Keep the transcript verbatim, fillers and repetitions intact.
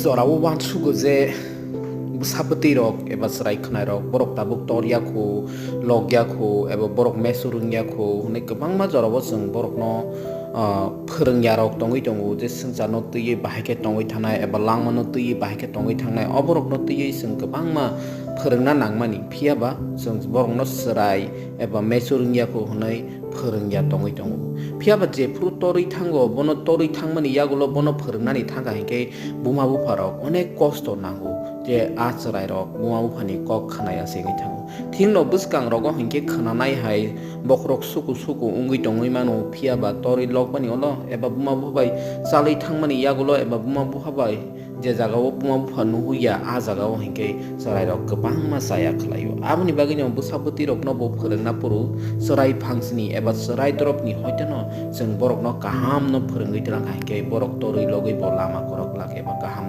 Jorao uansugo je bwsa bwtwi rok eba chwrai khwnai rok borok tabuk tor ya kho, lok ya kho, eba borok mesu rwng ya kho hwnwi kwbangma jorao chwng borokno, ah, phwrwng ya rok tongwi tongo je swngcharno twiwi bahai khe tongwi thanai eba langmano twiwi bahai khe tongwi thangnai, o borokno twiwi chwng kwbangma phwrwngna nangmani, phiya ba chwng borokno chwrai eba mesu rwng ya kho hwnwi phwrwng ya tongwi tongo. Phiya ba jephru torwi thango, bono torwi thangmani yagulo bono phwrwngnani thangkha hinkhe buma bupha rok onek kosto nango, je a chwrai rok buma buphani kok khwnaya se wngwi thango. Thikno bwskang rogo hinkhe khwnanai hai bokhorok suku suku wngwi tongwi mano, phiya ba torwi lokmani ulo eba buma bupha bai chalwi thangmani yagulo eba buma bupha bai je jagao buma bupha nuhwi ya, a jagao hinkhe chwrairok kwbangma chaya khlaio. Aboni bagwino bwsa bwtwirokno bo phwrwngna phuru chwrai phangsni eba chwrai doropni hoiteno chwng borokno kahamno phwrwngwi twlang kha, hinkhe borok torwi logwi bo lama kwrwk glak eba kaham